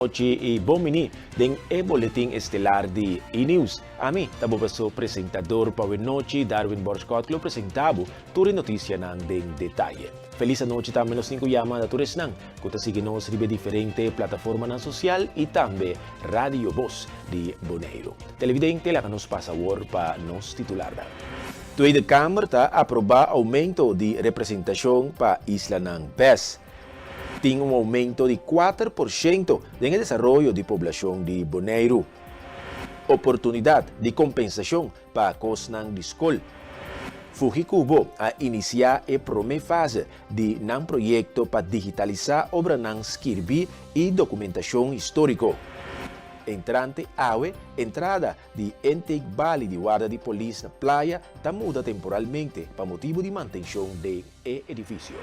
Nochi i bon bini den e boletin estelar di E-News. Ami ta bo paso presentador pa awe nochi, Darwin Borschot, ku lo presenta bo tur e notisianan den detaye. Felis anochi tambe nos tin ku yama na tur esnan ku ta sigui nos riba e diferente plataformanan sosial i tambe Radio Bos di Boneiru. Televidente, laga nos pasa awor pa nos titularnan. Tweede Kamer ta aprobá oumento di representashon pa islanan bes. Tin un oumento di 4% den e desaroyo di poblashon di Boneiru. Oportunidat di kompensashon pa kosnan di skol. Fujikubo a inisiá e promé fase di nan proyekto pa digitalisá obranan skirbí i dokumentashon históriko. Entrante awe, entrada di Intake Bali di Warda di Polis na Playa ta muda temporalmente pa motibu di mantenshon den e edifisio.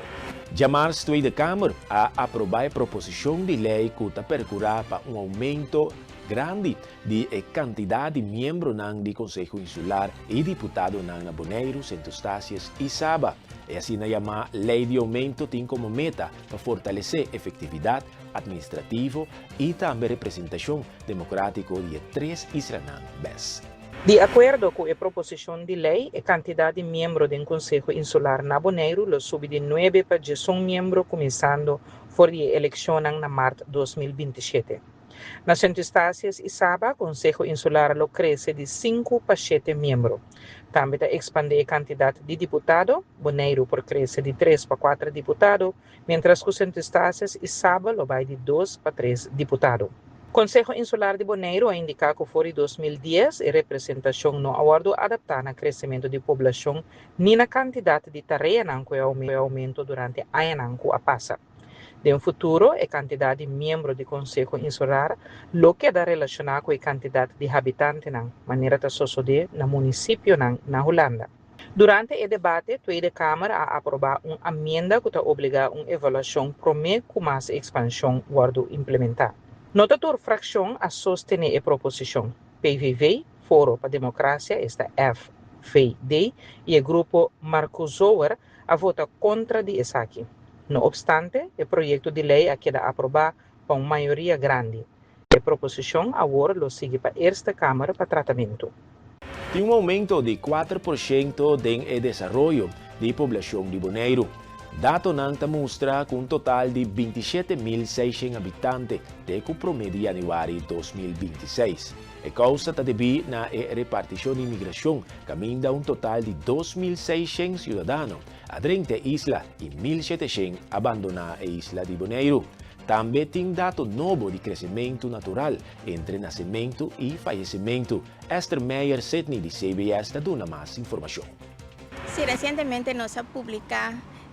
Djamars Tweede Kamer a aprobá e proposishon di lei ku ta perkurá pa un oumento grandi di e kantidat di miembronan di Konseho Insular i diputadonan na Boneiru, Sint Eustatius i Saba. E asina yamá Lei di Oumento tin komo meta pa fortalesé efektividat atministrativo i tambe representashon demokratiko di e tres islanan bes. Di akuerdo ku e proposishon di lei, e kantidat di miembro den Konseho Insular na Boneiru lo subi di nuebe pa diesun miembro kuminsando for di e elekshonnan na mart 2027. Na Sint Eustatius i Saba, Konseho Insular lo krese di sinku pa shete miembro. Tambe ta ekspandé e kantidat di diputado, Boneiru por krese di tres pa kuater diputado, miéntras ku Sint Eustatius i Saba lo bai di dos pa tres diputado. Konseho Insular di Boneiru a indiká ku for di 2010 e representashon no a wòrdu adaptá na kresementu di poblashon ni na kantidat di tareanan ku e oumento durante añanan ku a pasa. Den futuro e kantidat di miembro di Konseho Insular lo keda relashoná ku e kantidat di habitantenan, manera ta sosodé na munisipionan na Hulanda. Durante e debate, Tweede Kamer a aprobá un amienda ku ta obligá un evaluashon promé ku mas ekspanshon wòrdu implementá. No ta tur frakshon a sostené e proposishon. PVV, Foro pa Demokrasia, esta FVD, i e grupo Marcuzoer a vota kontra di esaki. No opstante, e proyekto di lei a keda aprobá pa un mayoria grandi. E proposishon awor lo sigui pa Eerste Kamer pa tratamentu. Tin un oumento di 4% den e desaroyo di poblashon di Boneiru. Datonan ta mustra ku un total di 27.600 habitante te ku promé di yanüari 2026. E kousa ta debí na e repartishon di migrashon, kaminda un total di 2.600 siudadano a drenta e isla i 1.700 a bandoná e isla di Boneiru. Tambe tin dato nobo di kresementu natural entre nasementu i fayesimentu. Esther Meyer Sidney di CBS ta duna mas informashon. Sí, resientemente nos a publiká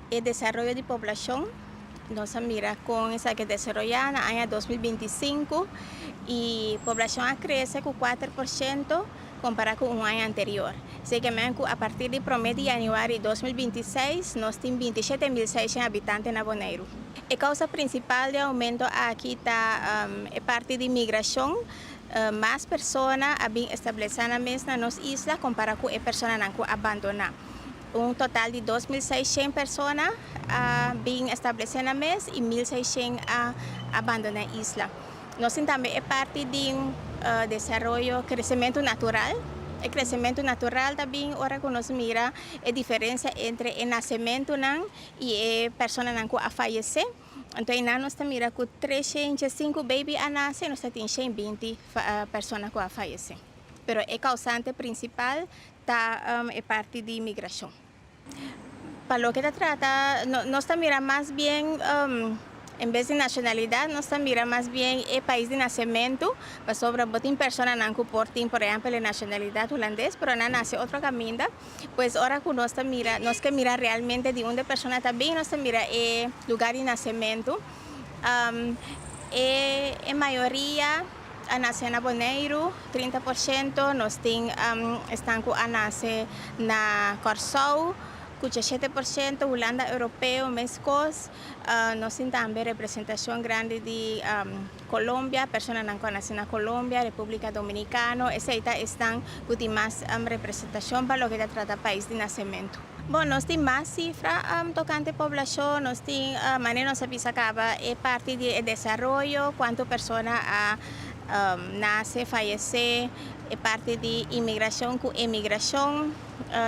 e desaroyo di poblashon. Nos a mira kon esaki a desaroyá na aña 2025 i poblashon a krese ku 4% kompará ku un aña anterior. Así ke men ku a partir di promé di yanüari 2026 nos tin 27.600 habitante na Boneiru. E kousa prinsipal di oumento aki ta e parti di migrashon. Mas persona a bin establesé nan mes na nos isla kompará ku e personanan ku a bandoná. Un total di 2.600 persona a bin establesé nan mes i 1.600 a abandoná e isla. Nos tin tambe e parti di desaroyo, kresementu natural. E kresementu natural ta bin ora ku nos mira e diferensia entre e nasementunan i e personanan ku a fayesé. Anto einan nos ta mira ku 305 baby a nase i nos ta tin 120 persona ku a fayesé. Pero e kousante prinsipal ta e parti di migrashon. Pa loke ta trata, nos ta mira mas bien, en bes di nashonalidat, nos ta mira mas bien e pais di nasementu, pasobra bo tin personanan ku por tin, por ehèmpel, e nashonalidat hulandes, pero nan nase otro kaminda. Pues ora ku nos ta mira, nos ke mira realmente di unda e persona ta bin, nos ta mira e lugar di nasementu. E mayoria a nase na Boneiru, 30%, nos tin esnan ku a nase na Kòrsou, ku 17%, Hulanda Europeo meskos. Nos tin tambe representashon grandi di Colombia, personanan ku a nase na Colombia, Repúblika Dominikano, esei ta esnan ku tin mas representashon pa loke ta trata pais di nasementu. Bon, nos tin mas sifra tokante poblashon, nos tin, manera nos a bisa kaba, e parti di e desaroyo, kuantu persona a nase, fayesé, e parti di imigrashon ku emigrashon.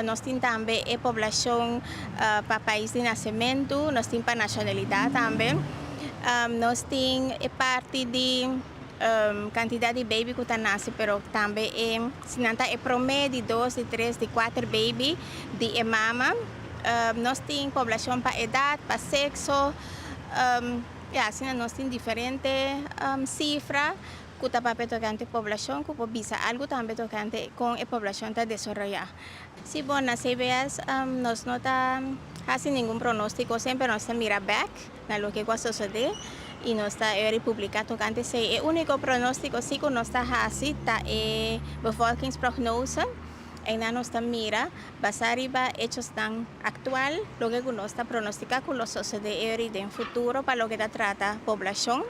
Nos tin tambe e poblashon pa pais di nasementu, nos tin pa nashonalidat tambe. Nos tin e parti di kantidat di baby ku ta nase, pero tambe e si nan ta e promé, di dos, di tres, di kuater baby di e mama. Nos tin poblashon pa edat, pa sekso, ya asina nos tin diferente sifra ku ta papia tokante poblashon ku por bisa algu tambe tokante kon e poblashon ta desaroyá. Si bon, na CBS nos no ta hasi ningun pronóstiko, semper nos ta mira bèk na loke ku a sosodé i nos ta eri publiká tokante esei. E úniko pronóstiko sí ku nos ta hasi ta e bevolkingsprognose, einan nos ta mira basá riba echosnan aktual loke ku nos ta pronostiká ku lo sosodé eri den futuro pa loke ta trata poblashon.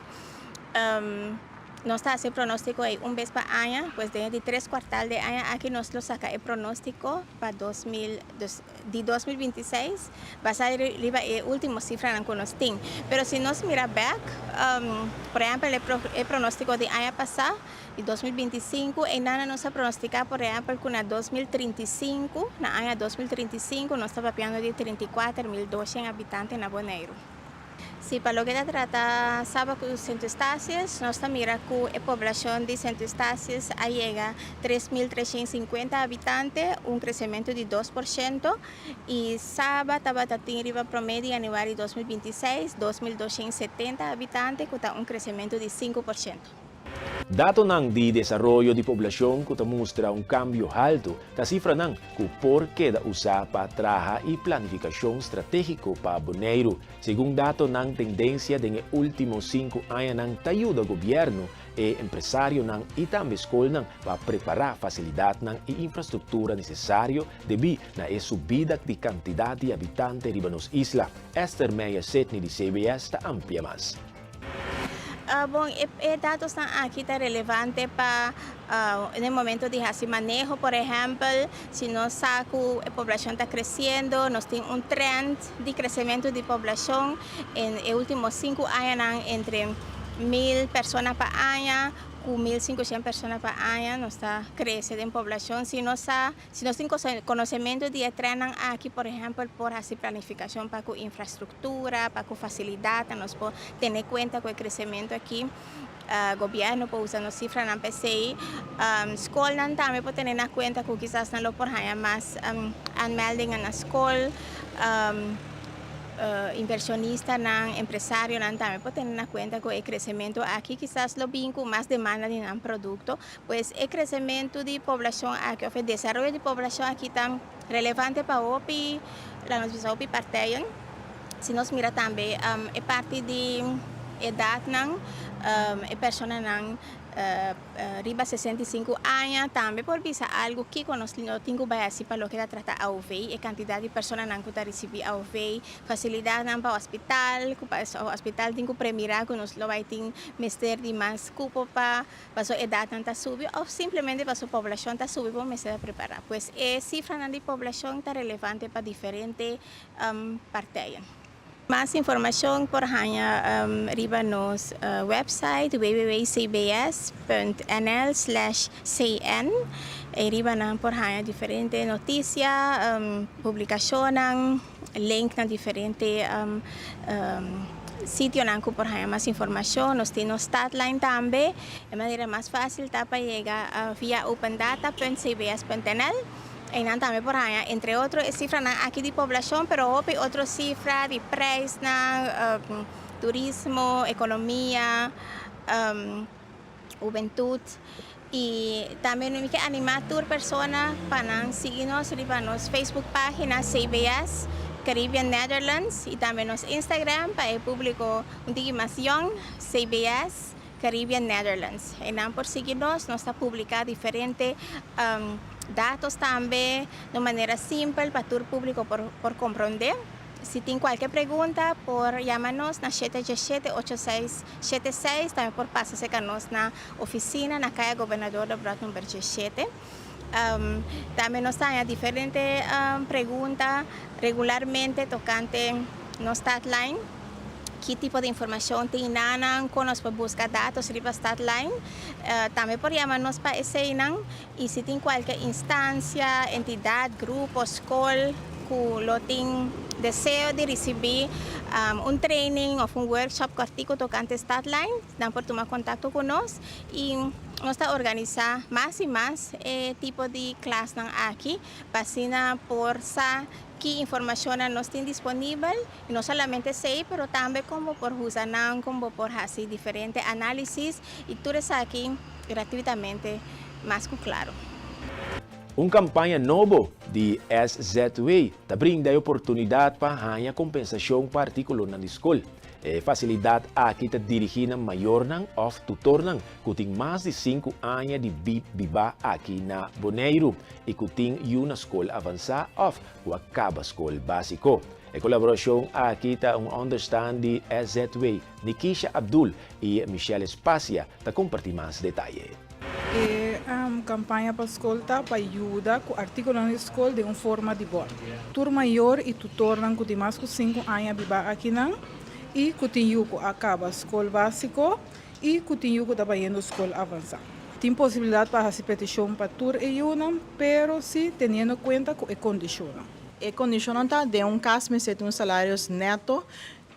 Nos ta hasi e pronóstiko ei un bes pa aña, pues den e di tres kuartal di e aña aki nos lo saka e pronóstiko pa di 2026 basá riba e último sifranan ku nos tin. Pero si nos mira bèk, por ehèmpel e pronóstiko di aña pasá, di 2025, einan nos a pronostiká por ehèmpel ku na 2035, na aña 2035 nos ta papiando di 34.200 habitante na Boneiru. Si pa loke ta trata Saba ku Sint Eustatius, nos ta mira ku e poblashon di Sint Eustatius a yega 3350 habitante, un kresementu di 2%, i Saba tabata tin riba promé di yanüari 2026, 2270 habitante, ku ta un kresementu di 5%. Datonan di desaroyo di poblashon ku ta mustra un kambio haltu ta sifranan ku por keda usá pa traha i planifikashon stratégiko pa Boneiru. Segun datonan tendensia den e último sinku añanan ta yuda gobièrnu, e empresarionan i tambe skolnan pa prepará fasilidatnan i infrastruktura nesesario debí na e subida di kantidat di habitante riba nos isla. Esther Meijer-Sidney di CBS ta amplia mas. Bon, e datosnan aki ta relevante pa den momento di hasi maneho. Por ehèmpel, si nos sa ku e poblashon ta kresiendo, nos tin un trend di kresementu di poblashon en e último sinku añanan entre 1000 persona pa aña ku 1500 persona pa aña nos ta krese den poblashon. Si nos sa Si nos tin konosementu di e trennan aki, por ehèmpel, por hasi planifikashon pa ku infrastruktura, pa ku fasilidatnan, nos por tene kuenta ku e kresementu aki. Gobièrnu por usa nos sifranan pa esei. Skolnan tambe por tene na kuenta ku kisas nan lo por haña mas aanmeldingen na skol. Invershonistanan, empresarionan tambe por tene na kuenta ku e kresementu aki kisas lo bin ku mas demanda di nan produkto. Pues e kresementu di poblashon aki òf e desaroyo di poblashon aki ta relevante pa hopi, laga nos bisa hopi partijen. Si nos mira tambe e parti di edatnan, e personanan riba 65 aña tambe por bisa algu kiko nos lo tin ku bai hasi pa loke ta trata aov, e kantidat di personanan ku ta risibí aov, fasilidatnan pa hospital, ku pa hospital tin ku premirá ku nos lo bai tin mester di mas kupo pa Paso edatnan ta subi òf simplemente paso poblashon ta subi bo mester ta prepará. Pues e sifranan di poblashon ta relevante pa diferente partijen. Mas informashon por haña riba nos website www.cbs.nl/cn. Ei riba nan por haña diferente notisia, publikashonnan, link na diferente Sitionan ku por haña mas informashon. Nos tin nos statline tambe. E manera mas fásil ta pa yega via opendata.cbs.nl. Einan tambe por haña entre otro e sifranan aki di poblashon, pero hopi otro sifra di preisnan, turismo, ekonomia. Hubentut y tambe mi ke anima tur persona pa nan sigui nos riba nos Facebook pagina CBS Caribbean Netherlands y tambe nos Instagram pa e publico un tiki mas yong CBS Caribbean Netherlands. E nan por sigui nos, nos ta publica diferente datos tambe di un manera simpel pa tur publico por compronde. Si tin kualke pregunta por yama nos na shete djeshete ocho seis shete seis, tambe por pasa serka nos na ofisina na Kaya Gobernador Debrot number 17. Tambe nos ta haña diferente pregunta regularmente tokante nos Statlijn. Ki tipo di informashon tin nan, kon nos por buska datos riba Statlijn. Tambe por yama nos pa eseinan i si tin kualke instansia, entidat, grupo, skol ku lo tin deseo di risibí un training òf un workshop kòrtiku tokante Statlijn, nan por tuma kontakto ku nos i nos ta organisá mas i mas e tipo di klasnan aki pa asina por sa ki informashonnan nos tin disponibel i no solamente esei pero tambe kon bo por usa nan, kon bo por hasi diferente análisis i tur esaki gratuitamente mas ku klaro. Un kampaña nobo di SZW ta brinda e oportunidat pa haña kompensashon pa artíkulonan di skol. E fasilidat aki ta dirigí na mayornan òf tutornan ku tin mas di sinku aña di bibá aki na Boneiru i ku tin yu na skol avansá òf ku a kaba skol básiko. E kolaborashon aki ta un ònderstan di SZW. Nikisha Abdul i Michelle Espacia ta kompartí mas detaye. E kampaña pa skol ta pa yuda ku artíkulonan di skol den un forma di bòn. Tur mayor i tutornan ku tin mas ku sinku aña bibá akinan i ku tin yu ku a kaba skol básiko i ku tin yu ku ta bayendo skol avansá. Tin posibilidat pa hasi petishon pa tur e yunan, pero si teniendo kuenta ku e kondishonnan. E kondishonnan ta, den un kas mester tin un salarios nèto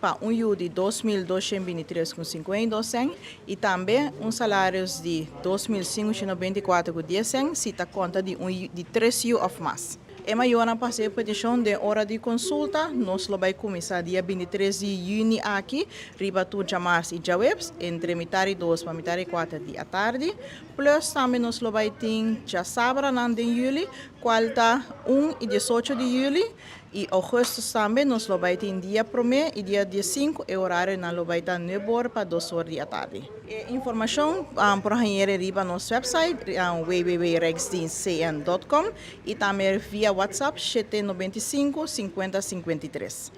pa un yu di 2223,52 sèn i tambe un salarios di 2594,10 sèn si ta konta di un di tres yu òf mas. E mayornan pa hasi e petishon den ora di konsulta. Nos lo bai kuminsá dia 23 di yüni aki riba tur djamars i djaweps entre mitar i dos pa mitar i kuater di atardi. Plus tambe nos lo bai tin djasabranan den yüli kual ta 1 i 18 di yüli I ougùstùs tambe nos lo bai tin dia promé i dia 15, e orarionan lo bai ta 9 or pa 2 or di atardi. E informashon por hañ'é riba nos wèpsait www.rijksdienstcn.com i tambe via WhatsApp 795 50 53.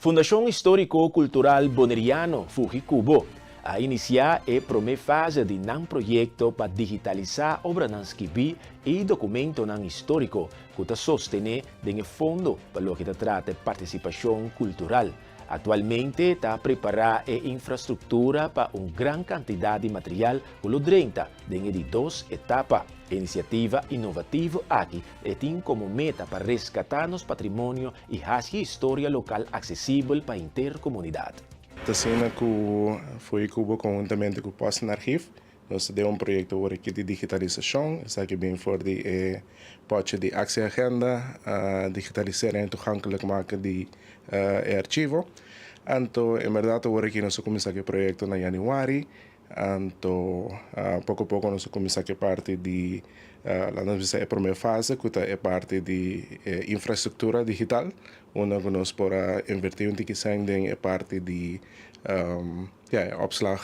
Fundashon Históriko Kultural Boneriano, Fuhikubo, a inisiá e promé fase di nan proyekto pa digitalisá obranan skibí i dokumentonan históriko ku ta sostené den e fondo pa loke ta trata e partisipashon kultural. Aktualmente ta prepará e infrastruktura pa un gran kantidat di material ku lo drenta den e di dos etapa. E inisiativa inovativo aki e tin komo meta pa reskatá nos patrimonio i hasi e historia lokal aksesibel pa henter komunidat. Ta asina ku Fuhikubo konhuntamente ku Postenarchief nos ta den un proyekto awor aki di digitalisashon. Esaki bin for di e potje di actieagenda, digitaliseren en toegankelijk maken di e archivo. Anto en bèrdat awor aki nos a kuminsá ku e proyekto na yanüari. Anto poko poko nos a kuminsá ku e parti di, laat nos bisa e promé fase ku ta e parti di e infrastruktura digital, unda ku nos por a invertí un tiki sèn den e parti di ya e opslag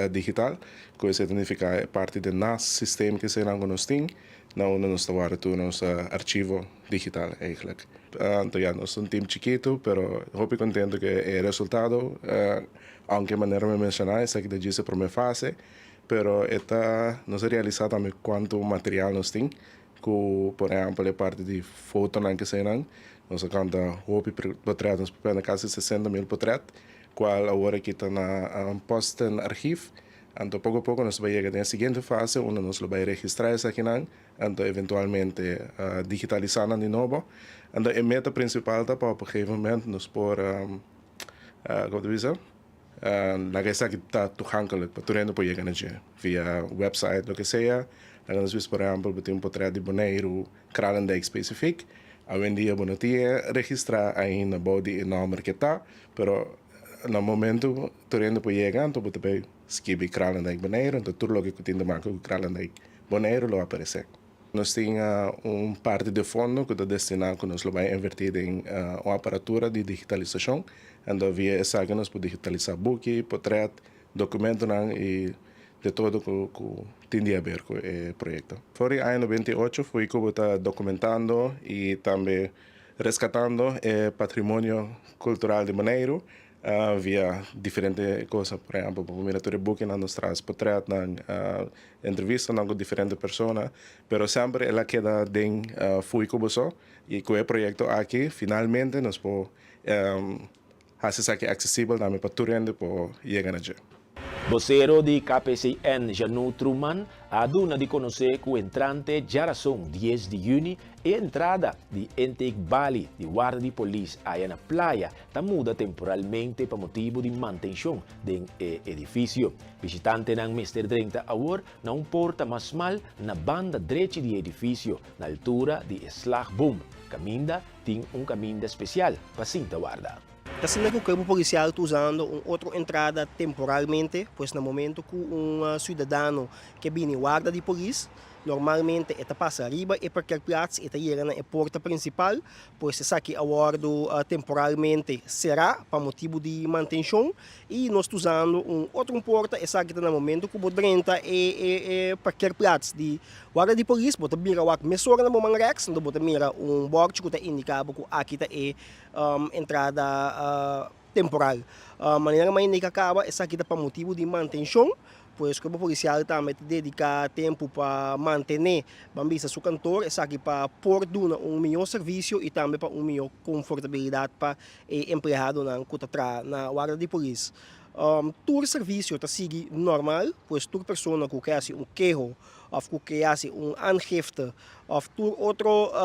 digital, ku esei ta nifiká e parti di NAS systeem ku eseinan ku nos tin, na unda nos ta warda tur nos archivo digital eigenlijk. Anto ya nos ta un team chikitu pero hopi kontento ku e resultado, aunke manera mi a menshoná esaki ta djis e promé fase, pero e ta nos a realisá tambe kuantu material nos tin ku por ehèmpel e parti di fotonan ku eseinan, nos a kanta hopi potrèt, nos por pende kasi 60.000 potrèt kual awor aki ta na Postenarchief. Anto poko poko nos ta bai yega den e siguiente fase unda nos lo bai registrá esakinan, anto eventualmente digitalisá nan di nobo. Anto e meta prinsipal ta pa op un gegeven moment nos por, komo ta bisa, laga esaki ta toegankelijk pa tur hende por yega na dje via website loke sea. Laga nos bisa por ehèmpel bo tin un potrèt di Boneiru, Kralendijk spesifik, awendia bo no tin e registrá ainda bou di e nòmber ke ta, pero na momento tur hende por yega anto bo ta bay skibi Kralendijk Boneiru anto tur loke ku tin te maka ku Kralendijk Boneiru lo aparesé. Nos tin un parti di fondo ku ta destiná ku nos lo bay invertí den un aparatura di digitalisashon anto via esaki nos por digitalisá buki, potrèt, dokumentonan i de todo ku tin di haber ku e proyekto. For di aña 98 fui ku bo ta dokumentando i tambe reskatando e patrimonio kultural di Boneiru. Via diferente kos, por ehèmpel, bo por mira tur e bukinan, nos traha potrètnan, entrevistanan ku diferente persona, pero semper el a keda den Fuikubo so i ku e proyekto aki finalmente nos por hasi esaki aksesibel tambe pa tur hende por yega na dje. Bosero di KPCN Janu Truman a duna di konosé ku entrante djarason dies di yüni e entrada di Intake Bali di Warda di Polis aya na Playa ta muda temporalmente pa motibu di mantenshon den e edifisio. Bishitantenan mester drenta awor na un porta mas smal na banda drechi di e edifisio, na altura di e slagboom, kaminda tin un kaminda spesial pa sinta warda. Ta asina ku Kuerpo Polisial ta usando un otro entrada temporalmente, pues na momento ku un siudadano ke bini warda di polis, normalmente e ta pasa riba e parkeerplaats i ta yega na e porta prinsipal, pues esaki a wòrdu temporalmente será pa motibu di mantenshon i nos ta usando un otro porta, esaki ta na momento ku bo drenta e parkeerplaats di warda di polis, bo ta bira wak mesora na bo man rèks, anto bo ta mira un bòrchi ku ta indiká bo ku aki ta e entrada temporal. Manera mi a indica caba, esaki ta pa motibu di mantencion, pues Cuerpo Policial tambe ta dedica tempo pa mantene, ban bisa, su kantoor, esaki pa por duna un mihor servicio y tambe pa un mihor confortabilidad pa e empleadonan cu ta traha na warda di polis. Tur servicio ta sigui normal, pues tur persona cu ke haci un keho of cu ke haci un aangifte of tur otro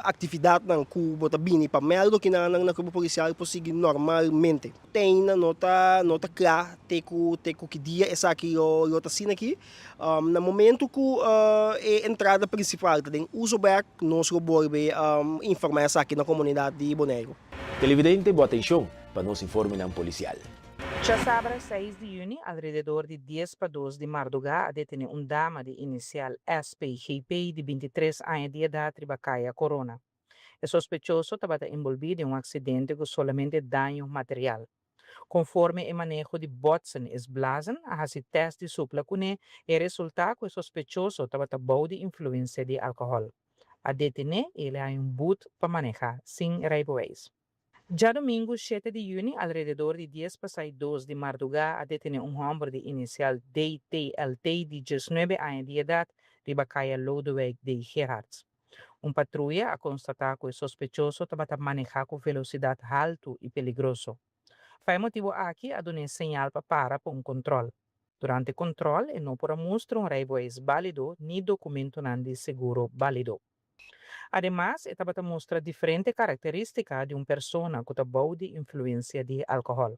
actividadnan cu bo ta bini pa meldo kinanan na Cuerpo Policial por sigui normalmente. Te ainda no ta no ta cla te cu te cu ki dia esaki lo lo ta asina aki. Na momento cu e entrada principal ta den uso bek nos lo bolbe informa esaki na comunidad di Boneiru. Televidente bo atencion pa nos informenan policial. Djasabra seis di yüni, alrededor di dies pa dos di mardugá a detené un dama di inisial SPGP di bintitres aña di edat riba Kaya Corona. E sospechoso tabata enbolbí den un aksidente ku solamente daño material. Konforme e maneho di botsen is blazen a hasi tèst di supla kuné i a resultá ku e sospechoso tabata bou di influensia di alkohòl. A detené i el a haña un but pa manehá sin reibeweis. Djadumingu shete di yüni alrededor di dies pasai dos di mardugá a detené un hòmber di inisial DTLT di diesnuebe aña di edat riba kaya Lodewijk D. Gerards. Un patruya a konstatá ku e sospechoso tabata manehá ku velosidat haltu i peligroso. Pa e motibu aki a dun'é señal pa para pa un kontròl. Durante kontròl e no por a mustra un reibeweis bálido ni dokumentonan di seguro bálido. Ademas, e tabata mustra diferente karakterístika di un persona ku ta bou di influensia di alkohòl.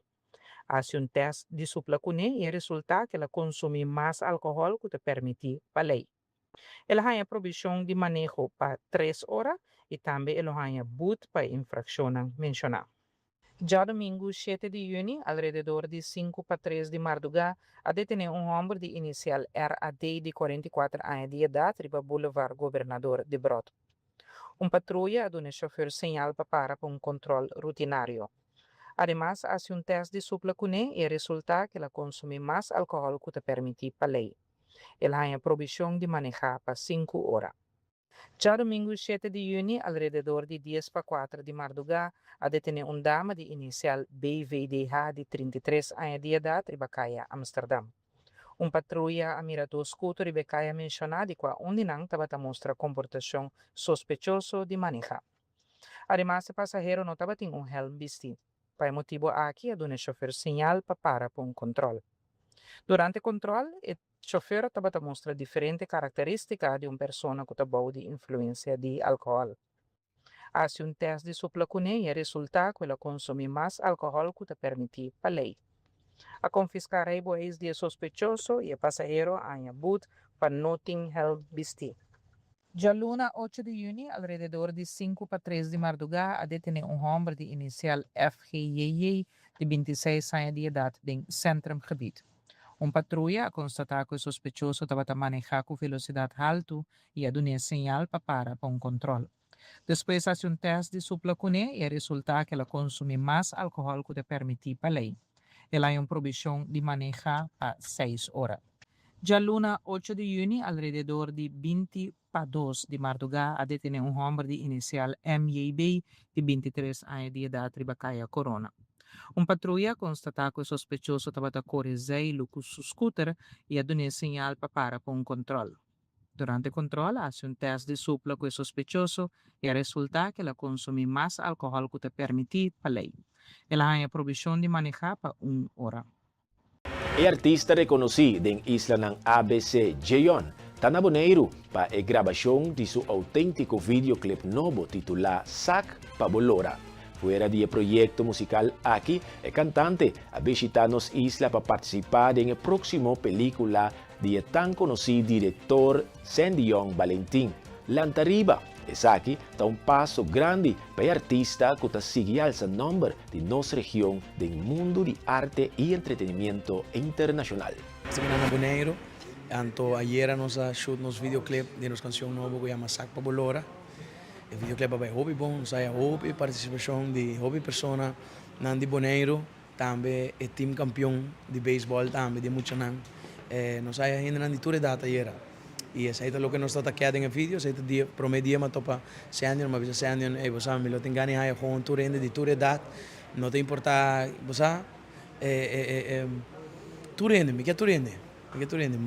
A hasi un tèst di supla kuné i e resultá ku el a konsumí mas alkohòl ku ta permití pa lei. El a haña probishon di maneho pa tres ora i tambe e lo haña but pa e infrakshonnan menshoná. Djadumingu shete di yüni, alrededor di sinku pa tres di mardugá, a detené un hòmber di inisial RAD di 44 aña di edat riba Boulevard Gobernador Debrot. Un patruya a duna e shofùr señal pa para pa un kòntròl rutinario. Ademas a hasi un tèst di supla kuné i a resultá ku el a konsumí mas alkohòl ku ta permití pa lei. El a haña probishon di manehá pa sinku ora. Djadumingu shete di yüni, alrededor di dies pa kuater di mardugá, a detené un dama di inisial BVDH di 33 aña di edat riba kaya Amsterdam. Un patruya a mira dos skuter riba e kaya menshoná di kua un di nan tabata mustra komportashon sospechoso di manehá. Ademas e pasahero no tabatin un hèlm bistí. Pa e motibu aki a duna e shofer señal pa para pa un kòntròl. Durante kòntròl e Chofer tabata mustra diferente karakterístika di un persona ku ta bou di influensia di alkohòl. A hasi un tèst di supla kuné i a resultá ku el a konsumí mas alkohòl ku ta permití pa lei. A konfiská reibeweis di e sospechoso i e pasahero a haña but pa no tin hèlm bistí. Djaluna ocho di yüni, alrededor di sinku pa tres di mardugá a detené un hòmber di inisial FGJJ di 26 aña di edat den Centrumgebied. Un patruya a konstatá ku e sospechoso tabata manehá ku velosidat haltu i a dun'é señal pa para pa un kòntròl. Despues a hasi un tèst di supla kuné i a resultá ku el a konsumí mas alkohòl ku ta permití pa lei. El a haña un probishon di manehá pa seis ora. Djaluna ocho di yüni alrededor di binti pa dos di mardugá a detené un hòmber di inisial MJB di 23 aña di edat riba Kaya Corona. Un patruya a konstatá ku e sospechoso tabata kore zeilu ku su skuter i a dun'é señal pa para pa un kòntròl. Durante kòntròl a hasi un tèst di supla ku e sospechoso i a resultá ku el a konsumí mas alkohòl ku ta permití pa lei. El a haña probishon di manehá pa un ora. E artista rekonosí den islanan ABC Jeon ta na Boneiru pa e grabashon di su outéntiko videoclip nobo titulá Sak pa bo lora. Fuera di e proyekto musikal aki, e kantante a bishitá nos isla pa partisipá den e próksimo pelíkula di e tan konosí direktor Sandion Balentin, Lanta Riba. Esaki ta un paso grandi pa e artista ku ta sigui alsa nòmber di nos region den mundu di arte i entretenimiento internashonal. Esaki nan na Boneiru. Anto ayera nos a shoot nos videoclip di nos cancion nobo cu yama Sak pa bo lora. E videoclip a bay hopi bon, nos haya hopi participacion di hopi persona nan di Boneiru, tambe e team campeon di baseball tambe di e muchanan. Nos haya hendenan di tur edad ayera. Y esey ta loke nos ta ta keda den e video, esey ta dia, prome dia mi a topa Sandion, mi a bisa Sandion, ey bo sa mi lo tin gana di haya gewoon tur hende di tur edad, no ta importa, bo sa, tur hende, mi ke tur hende, mi ke tur hende,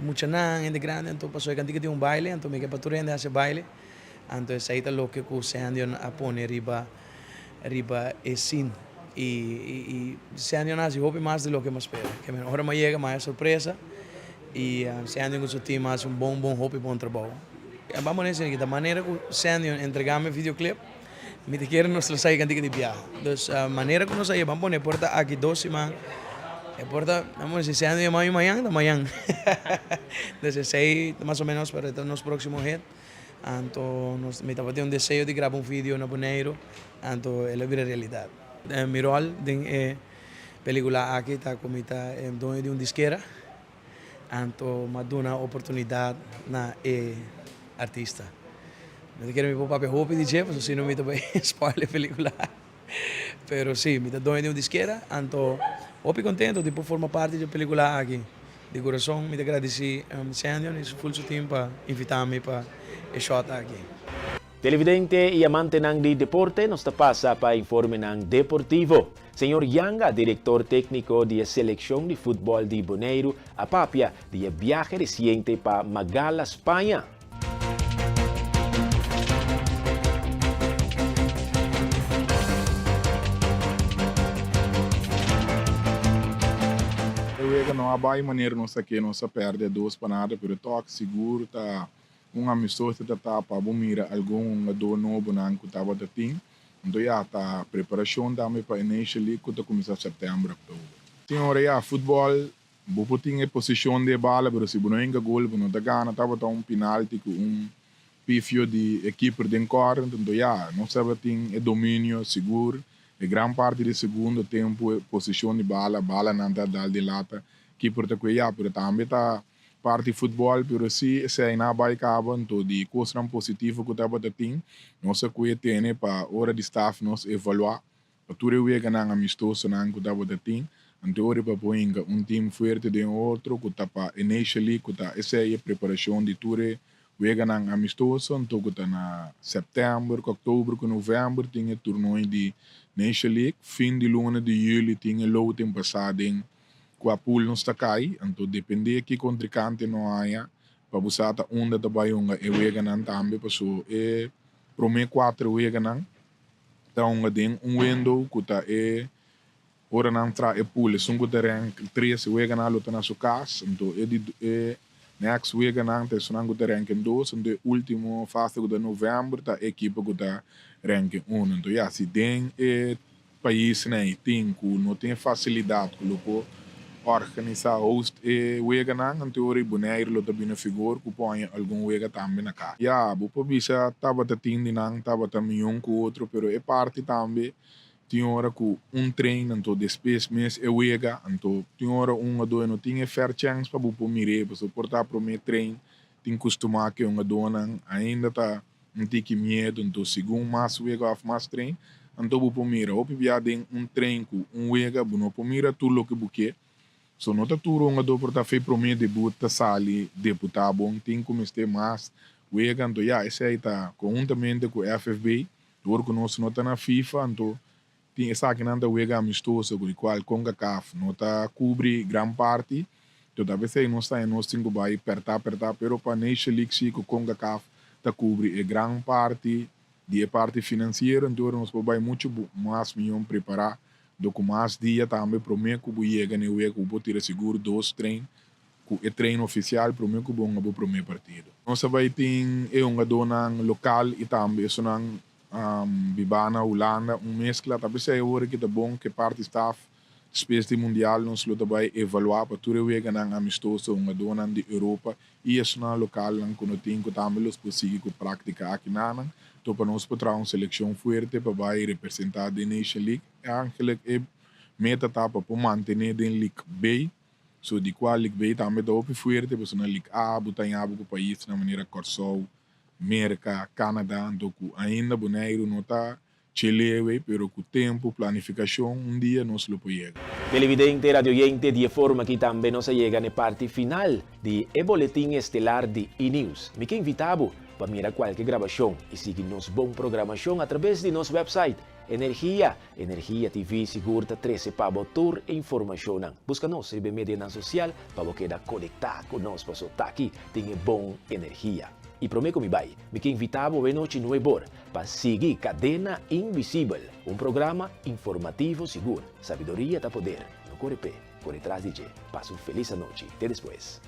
muchanan, hende grandi, anto pasobra e kantika tin un baile, anto mi ke pa tur hende hasi e baile, anto esey ta loke ku Sandion a pone riba, riba e scene, y, y Sandion a hasi hopi mas di loke mi a spera, ke men ora mi a yega mi a haya sorpresa. Y Sandion cu su team a haci un bon bon hopi bon trabou. Bamo na esaki ta manera cu Sandion entrega mi videoclip mi ta kere nos lo sa e cantica di biaha. Dus manera cu nos a yeba pone por ta aki dos siman e por ta bamo na si Sandion yama mi mañan ta mañan. Dus esey ta mas o menos pero e ta nos proximo hit. Anto nos mi tabatin un deseo di graba un video na Boneiru anto el a bira realidad. Mi rol den e Pelicula aki ta cu mi ta e doño di un disquera, anto m'a duna oportunidad na e artista. No ta kere mi por papia hopi di dje, pasobra si no mi ta bay spoil e pelicula. Pero si, mi ta doño di un disquera, anto hopi contento di por forma parti di e pelicula aki. Di curason mi ta gradici Sandion y su full su team pa invita mi pa e shot aki. Televidente y amantenan di deporte, nos ta pasa pa informenan deportivo. Señor Yanga, director tecnico di e seleccion di futbol di Boneiru, a papia di e biahe reciente pa Magala, Spaña. E wega no a bai manera nos a ke, nos a perde dos pa nada, pero tok sigur ta Un amistoso ta ta pa bo mira algun hungadó nobonan ku tabata tin. Anto ya ta preparashon tambe pa e Nation League ku ta kuminsá sèptèmber, òktober. Tin ora ya futbòl bo por tin e posishon di e bala pero si bo no hinka gol bo no ta gana. Tabata un pinalti ku un pifio di e kiper den kòrner. Anto ya nos tabatin e dominio sigur e gran parti di segundo tempu e posishon di bala, balanan ta dal den lata, kiper ta kue ya pero tambe ta Parti futbòl, pero si esei na bai kaba, anto di kosnan positivo ku tabata tin, nos a kue tene pa ora di staf nos evaluá pa tur e weganan amistosonan ku tabata tin, anto ora pa por hinka un tim fuerte den otro ku ta pa e Nation League ku ta esei e preparashon di tur e weganan amistoso, anto ku ta na sèptèmber ku òktober ku novèmber tin e turnooi di Nation League, fin di luna di yüli tin e loting pasá den Kua pool nos ta kai, anto depende ki kontrikante no haña pa bo sa ta unda ta bai hunga e weganan tambe paso e prome kuater weganan ta hunga den un window ku ta e ora nan tra e pool esun ku ta rank tres e weganan lo ta na su kas anto e di e next weganan ta esunnan ku ta rank dos anto e ultimo fase ku ta november ta e ekipo ku ta rank uno anto ya si den e Paisnan ei tin ku no tin e fasilidat ku lo por organisá, host, e weganan, anto ora ei Boneiru lo ta bini figor ku por haña algun wega tambe na kas. Ya, bo por bisa tabata tin di nan tabata mion ku otro, pero e parti tambe tin ora ku un train anto despues mes e wega, anto tin ora un a no tin e fair chance pa bo por mir'é, pasobra por ta promé train tin kustumá ku e hungadónan ainda ta Un tiki miedu, nto segun mas wega of mas tren, anto bo por mira. Hopi bia den un tren ku un wega bo no por mira tur loke bo ke. So no ta tur hungadó por ta fe prome debut ta sali deputá bon, tin ku mester mas wega. Anto ya, esei ta konhuntamente ku FFB, dor ku nos no ta na FIFA, anto. Tin esakinan ta wega amistoso ku di kual Concacaf no ta kubri gran parti. Tot a bes ei nos ta nos tin ku bai pèrtá pèrtá, pero pa Nation League si ku Concacaf ta kubri e gran parti di e parti finansiero, enton nos por bai muchu mas mihó prepará do ku mas dia tambe promé ku bo yega na e wega ku bo por tira sigur dos trein ku e trein ofisial promé ku bo hunga bo promé partido. Nos a bai tin e hungadónan lokal i tambe esunnan bibá na Hulanda, un meskla. Ta p'esei awor ki ta bon ku e parti staf despues di mundial nos lo ta bai evaluá pa tur e weganan amistoso hungadónan di Europa i esunnan lokalnan ku no tin ku tambe los por sigui ku práktika akinanan to pa nos por traha un selekshon fuerte pa bai representá den Nation League. Eigenlijk e meta ta pa por mantené den League B. So di kua League B tambe ta hopi fuerte pasobra na League A bo ta haña bo ku paisnan manera Kòrsou, Merka, Kanada anto ku ainda Boneiru no ta chelewe pero ku tempu, planifikashon un dia nos lo por yega. Televidente, radioyente, di e forma aki tambe nos a yega n'e parti final di e boletin estelar di E-News. Mi ke invita bo pa mira kualke grabashon i sigui nos bon programashon atrabes di nos website Energia Energia TV sigur ta trese pa bo tur e informashonnan. Buska nos riba e medianan sosial pa bo keda konektá ku nos paso taki tin e bon energia. I promé ku mi bai, mi ke invitá bo wenochi nuebor pa sigui Kadena Invisibel, un programa informativo sigur. Sabiduria ta poder, no kore p'e, kore tras di dje. Pasa un felis anochi. Te despues.